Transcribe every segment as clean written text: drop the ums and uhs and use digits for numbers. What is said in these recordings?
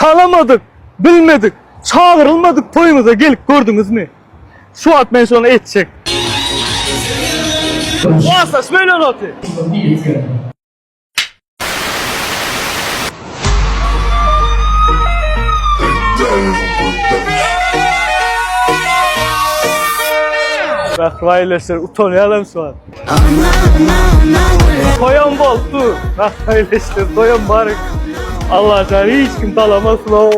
Tanamadyk, bilmedik, çagyrylmadyk toýuňyza gelip gördüňizmi? Şu wagt men şony etjek. Wasaş böyle noty. Mähriban ildeşler utanýarlar şu wagt. Toýam bolupdy. Mähriban ildeşler toýam bar. Allajan hiç kim talamasyn o.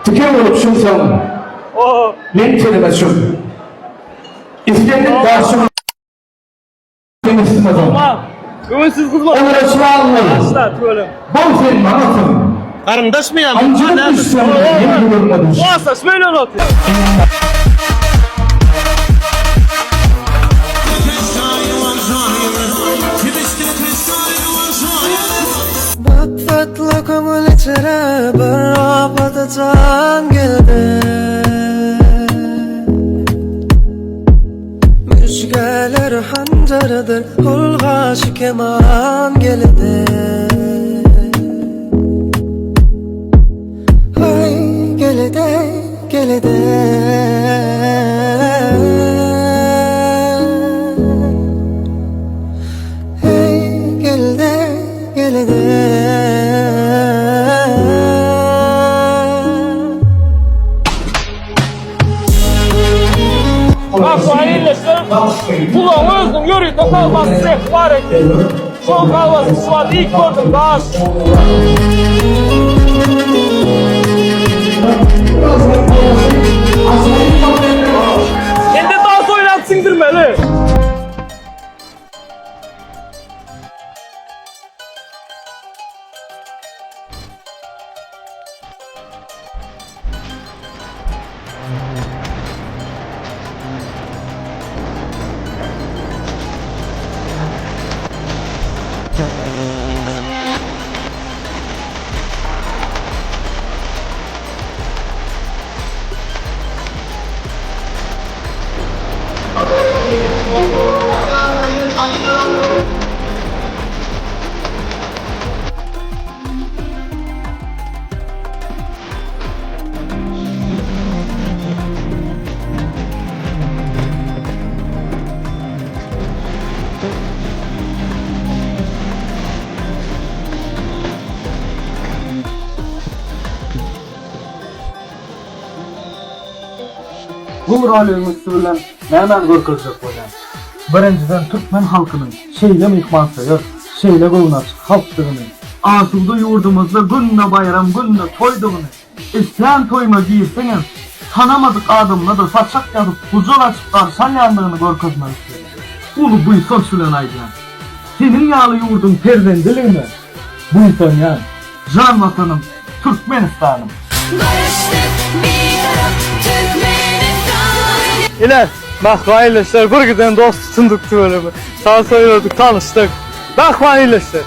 Tiken bolup çümseň, men tenime çüm. Islendik daşyň meň üstüme zyň. Göwünsiz gyz bol. Olara çyragyň bol. Başla tüweleme. Bol sen maňa syn. Garyndaşmy ýa? Ynjylyp düşseň, men ýüregime düş. Wasaş böyle noty. Maksatly köňül içre bir apatı jan geldi. Müjgeler hanjardyr, gul gaşy keman geldi. Ay geldi, geldi. Hey geldi, geldi. Mähriban ildeşler, Bulaň özüniň ýörite kolbasy sehi bar eken. Şol kolbasy şu wagt iýip gördüm, daş. Indi dans oýnap siňdirmeli. Bu roligiň üsti bilen nämäni görkezjek bolýan? Birinjiden türkmen halkynyň şeýle myhmansöýer, şeýle göwnaçyk halkdygyny, asuda ýurdumyzda günde baýram, günde toýdugyny, islän toýuňa girseňem, tanamadyk adamyňa-da saçak ýazyp, gujak açyp garşy alýandygyny görkezmek isledim. Uly buýsanç bilen aýdýan. Seniň ýaly ýurduň perzendiligime buýsanýan. Jan Watanym, Türkmenistanym! Garaşsyz, Bitarap Türkmenistan. Ine, mähriban ildeşler, bir giden dost tutundyk tüweleme. Saz oýnadyk, tanyşdyk. Mähriban ildeşler,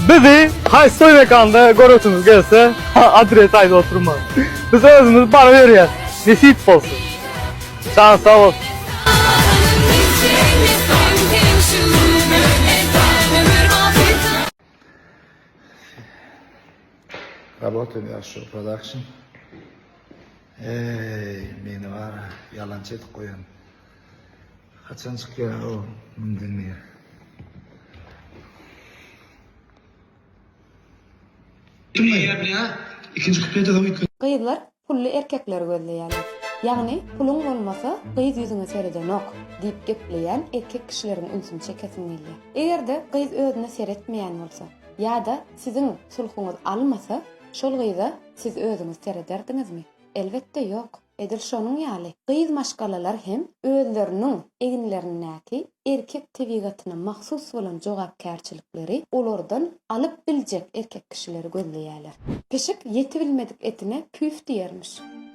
bizi haýsy toý mekanda göresiňiz gelse, adres aýdyp oturmaň. Biz özümiz baryberýäs. Nesip bolsun. Janyň sag bolsun. Работаем ýagşy production. Eý, meni bar ýalançy edip goýan. Haçan çykýar o müňden bir. Gyzlar pully erkekleri gözleýärler. Ýagny puluň bolmasa gyz ýüzüňe seredenok diýip gepleýän erkek kişileriň ünsüni çekesim gelýär. Eger-de gyz özüne seretmeýän bolsa ýa-da siziň sulhuňyz almasa şol gyza siz özüňiz serederdiňizmi? Elbetde ýok. Edil şonuň ýaly, gyz maşgalalar hem özleriniň eginlerindäki erkek tebigatyna mahsus bolan jogapkärçilikleri olardan alyp biljek erkek kişileri gözleýärler. Pişik ýetibilmedik etine püf diýermiş.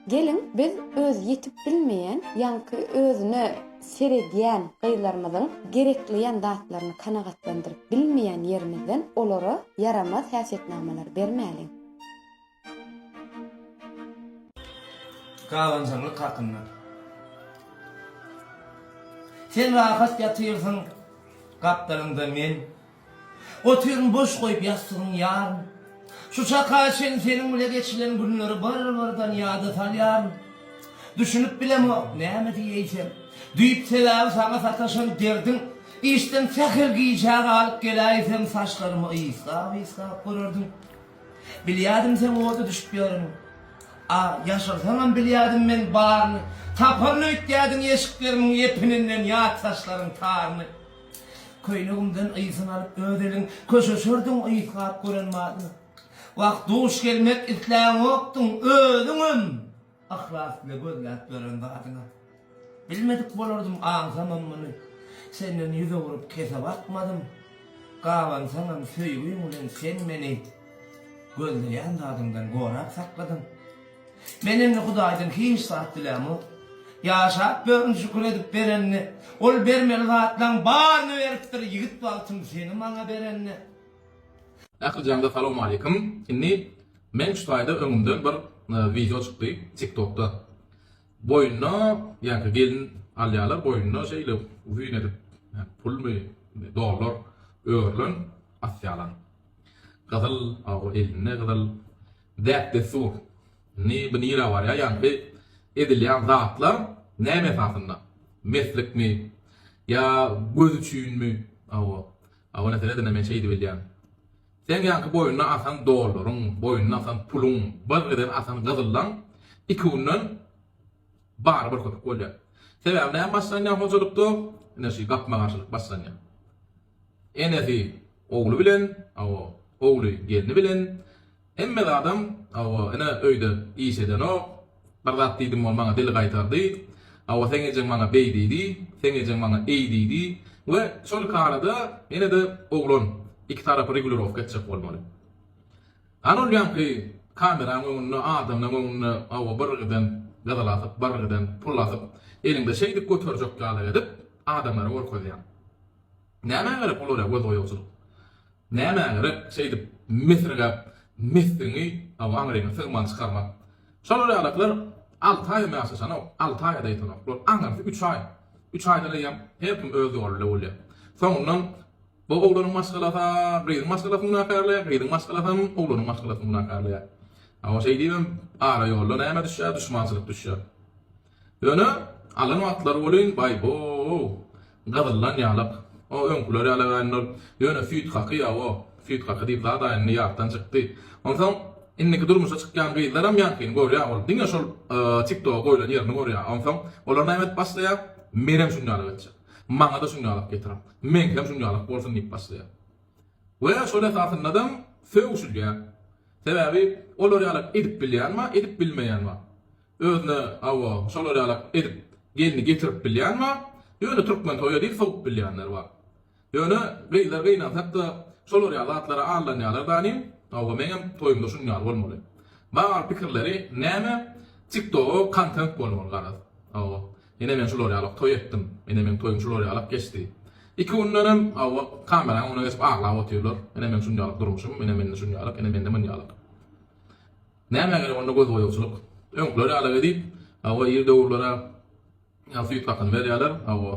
Geliň, biz öz ýetip bilmeýän, ýaňky özüne seredýän gyzlarymyzyň gerekleýän zatlaryny kanagatlandyryp bilmeýän ýerimizden olara ýaramaz häsiýetnamalary bermäliň. Gabanjaňlyk hakynda. Sen rahat ýatyrsyň, gapdalyňda men. Otyryn boş goýup ýassygyň ýaryn. Şu çaka çen seniň bile geçilen günleri bir-birden ýada salýaryn. Düşünip bilemok, näme diýeýsem. Düýp sebäbi saňa sataşan derdiň. Işden sähel gijä galyp geläýsem saçlarymy ysgap-ysgap görerdiň. Bilýärdim seň oda düşüp ýöreniňi. A, ýaşyrsaňam bilýärdim men baryny. Taparyn öýtýärdiň eşiklerimiň epininden ýat saçlaryň taryny. Köýnegimden ysyny alyp öz eliň, köşeşerdiň ysgap gören badyna. Wah, duş gelmek isläňokdyň özüňem yhlas bile gözläp ýören zadyňa. Bilmedik bolardym aňsamam muny. Senden ýüz öwrüp kese bakmadym. Gabansaňam söýgiň bilen sen meni gözleýän zadyňdan gorap sakladyň. Men indi Hudaýdan hiç zat dilämok. Ýaşap ýörün şükür edip berenine. Ol bermeli zatlaň baryny beripdir ýigit wagtym seni maňa berenine. Ählijaňda salowmaleýkim. Indi meň şu taýda öňümden bir wideo çykdy tiktokda. Boýnuna ýaňky gelin alýarlar boýnuna şeýle uzyn edip pulmy dollar örülen asýarlar. Gyzyl aw elinde gyzyl däp dessur. Indi bu nirä barýar ýaňky edilýän zatlar näme esasynda? Meslikmi ýa göz üçinmi? Awa. Awa meselede men şeýdip bilýän. Seň ýaňky boýnuna asan dollaryň, boýnuna asan puluň, bir giden asan gyzyllaň iki günden bary bir köpük bolýar. Sebäbi näme başlanýar hojalykda? Ine şu gapma-garşylyk başlanýar. Enesi ogly bilen, hawa, ogly gelni bilen, Hemme zadam, hawa, ine, öýde iş edenok. Bir zat diýdim, ol maňa dil gaýtardy. Hawa, seň ejeň maňa beý diýdi, seň ejeň maňa eý diýdi. We şol iki arada ýene-de oglan iki tarapy regulirowka etjek bolmaly. Hany ol ýaňky kameraň öňünde, adamlaň öňünde, hawa, bir giden gyzyl asyp, bir giden pul asyp, eliňde şeýdip göterjek ýaly edip, adamlara görkezýäň. Nämä gerek olara gözboýagçylyk? Nämä gerek şeýdip mesirgäp mesligiňi hawa aňryňa sygman çykarmak. Şolar ýalaklar alty aýam ýaşaşanok, alty aýada ýetenok. Bular aňyrsy üç aý. Üç aýdan eýýäm her kim öz ýoly bile bolýar. Soňundan bu oglanyň maşgalasy gyzyň maşgalasyny günäkärleýär, gyzyň maşgalasam oglanyň maşgalasyny günäkärleýär. Hawa şeýdibem ara ýolda näme düşýär, duşmançylyk düşýär. Ýöne alan wagtlary welin baý-bo-ow, gyzyllan ýalak. O öňküler ýalak-a indi ol. Ýöne süýt haky ýa-o, süýt haky diýip zad-a indi ýatdan çykdy. Onsoň indiki durmuşa çykýan gyzlaram ýaňkyny görýär, ol diňe şol TikToga goýlan ýerini görýär. Onsoň olar näme edip başlaýar? Menem şuny ýalak etjek. Maňa-da şuny ýalak getiriň. Meňkem şuny ýalak bolsun diýip başlaýar. We şol esasyndadam sögüşilýär. Sebäbi olar ýalak edip bilýän bar, edip bilmeýän bar. Özüne hawa şolar ýalak edip gelni getirip bilýän bar, ýöne türkmen toýa diýip sowup bilýänler bar. Ýöne gyzlar gynansakda şolar ýaly zatlara aldanýarlar danym, hawa meňem toýumda şunuň ýaly bolmaly. Bar pikirleri näme tiktoga kontent bolmaly garaz. Hawa ine men şular ýalak toý etdim, ine meň toýum şular ýalak geçdi. Iki gündenem hawa kameraň öňüne geçip aglap otyrlar, ine meň şuny ýalak durmuşym, ine mende şuny ýalak, ine mende muny ýalak. Nämä gerek onda gözboýagçylyk? Öňküler ýaly edip, hawa, ir döwürlere ýa süýt hakyny berýärler, hawa,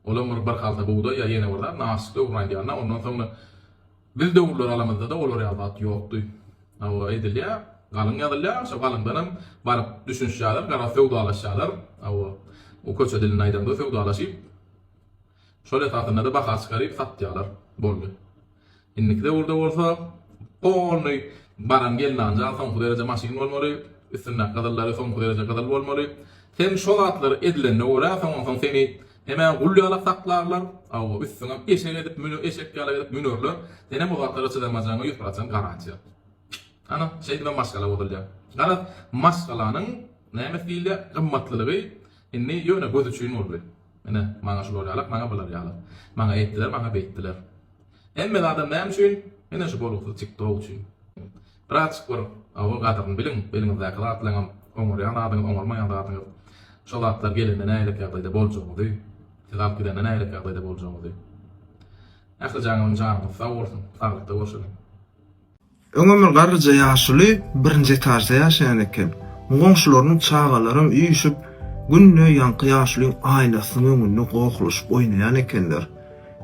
olam bir bir halta bugdaý ýa ýene bir zat, naşyk döwrüni aýdýan-da, ondan soňra biz döwürleri alamyzda-da olar ýaly zat ýokdy. Hawa, edilýär, galyň ýazylýar, şo galyňdanam baryp düşünişýärler, garaz söwdalaşýarlar, hawa, o köçe dilinde aýdaňda söwdalaşyp, şol esasynda-da baha çykaryp satýarlar, boldy. Indiki döwürde bolsa polnyý baran gelnanjan soňky dereje maşyn bolmaly, üstündäki gyzyllary soňky dereje gyzyl bolmaly. Sen şo zatlary edilende görä soň onsoň seni hemä gul ýalak saklarlar, hawa üstüňem eşek edip müne eşek ýalak edip münerler, senem o zatlara çydamajagyňa ýüz prosent garantiýa. Ana şeýdibem maşgala bozulýar. Garaz maşgalanyň nämesi diýilýär gymmatlylygy indi ýöne göz üçin boldy. Ine maňa şular ýalak maňa bular ýalak. Maňa eýtdiler maňa beýtdiler. Hemme zadam näme üçin? Ine şu bolgusyz tiktok üçin. Birazjyk bir hawa gadyryny biliň, eliňizdäki zatlaryňam oňarýan zadyňyz, oňarmaýan zadyňyz. Şo zatlar gelende nähili ýagdaýda boljagyňyzy, sizi alyp gidende nähili ýagdaýda boljagyňyzy. Ähli janyňyz janyňyz sag bolsun, saglykda görşeliň. Öňem bir garryja ýaşuly birinji etažda ýaşaýan eken. Goňşularynyň çagalaram üýşüp, günde ýaňky ýaşulyň aýnasynyň öňünde gohlaşyp oýnaýan ekenler.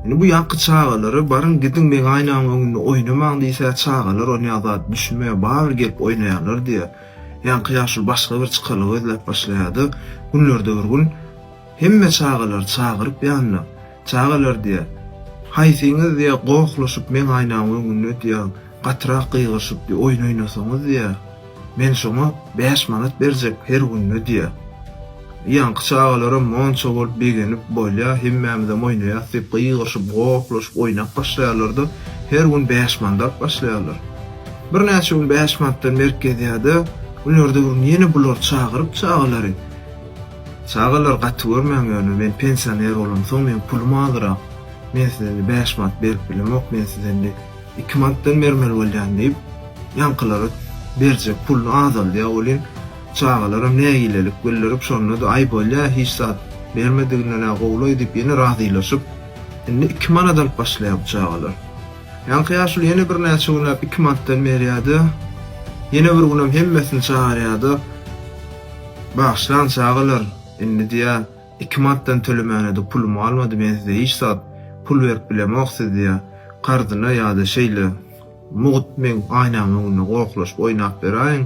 Indi bu ýaňky çagalary baryň gidiň meň aýnamyň öňünde oýnamaň diýse çagalar onýa zat düşünmeýär barybir gelip oýnaýarlar diýýär. Ýaňky ýaşuly başga bir çykalga gözläp başlaýarda günlerde bir gün hemme çagalary çagyryp ýanyna çagalar diýýär haýsyňyz diýýär gohlaşyp meň aýnamyň öňünde diýýär gatyrak gygyryşyp diýýär oýun oýnasaňyz diýýär Men şoňa bäş manat berjek her günde diýýär. Ýaňky çagalaram monça bolup begenip, bolýa, hemmämizem oýnaýas diýip gygyryşyp, gohlaşyp oýnap başlaýarlar-da, her gün bäş manat alyp başlaýarlar. Birnäçe gün bäş manatdan berip gezýär-de, günlerde bir gün ýene bulary çagyryp çagalary, Çagalar gaty görmäň ýöne men pensioner bolamsoň meň pulum azyrak, men size indi bäş manat berip bilemok, men size indi Iki manatdan bermeli bolýan diýip, ýaňkylara berjek puluny azaldýar welin, çagalaram nägilelik bildirip, şonda-da, Aý, bolýa, hiç zat bermediginden-ä gowulaý diýip, ýene razylaşyp, indi iki manat alyp başlaýar bu çagalar. Ýaňky ýaşuly ýene birnäçe günläp iki manatdan berýär-de, ýene bir günem hemmesini çagyrýar-da, Bagyşlaň, çagalar, indi diýýär, Iki manatdan tölemänede pulum galmady men size hiç zat pul berip bilemok siz diýä karzyna ýada şeýle mugt meň aýnamyň öňünde gohlaşyp oýnap beräýiň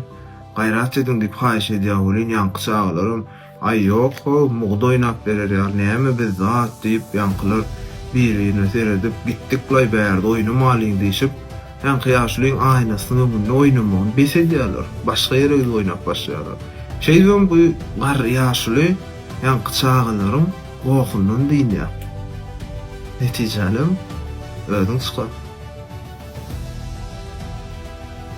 gaýrat ediň diýip haýyş edýä welin ýaňky çagalaram aý ýok how mugt oýnap berer ýaly näme biz zat diýip ýaňkylar bir birine seredip gitdiklaý bärde oýnamalyň diýşip Ýaňky ýaşulyň aýnasynyň öňünde oýnamagyny bes edýärler. Başga ýere gidip oýnap başlaýarlar. Şeýdibem bu garry ýaşuly ýaňky çagalaryň gohundan dynýar. Netijänem özüň çykar.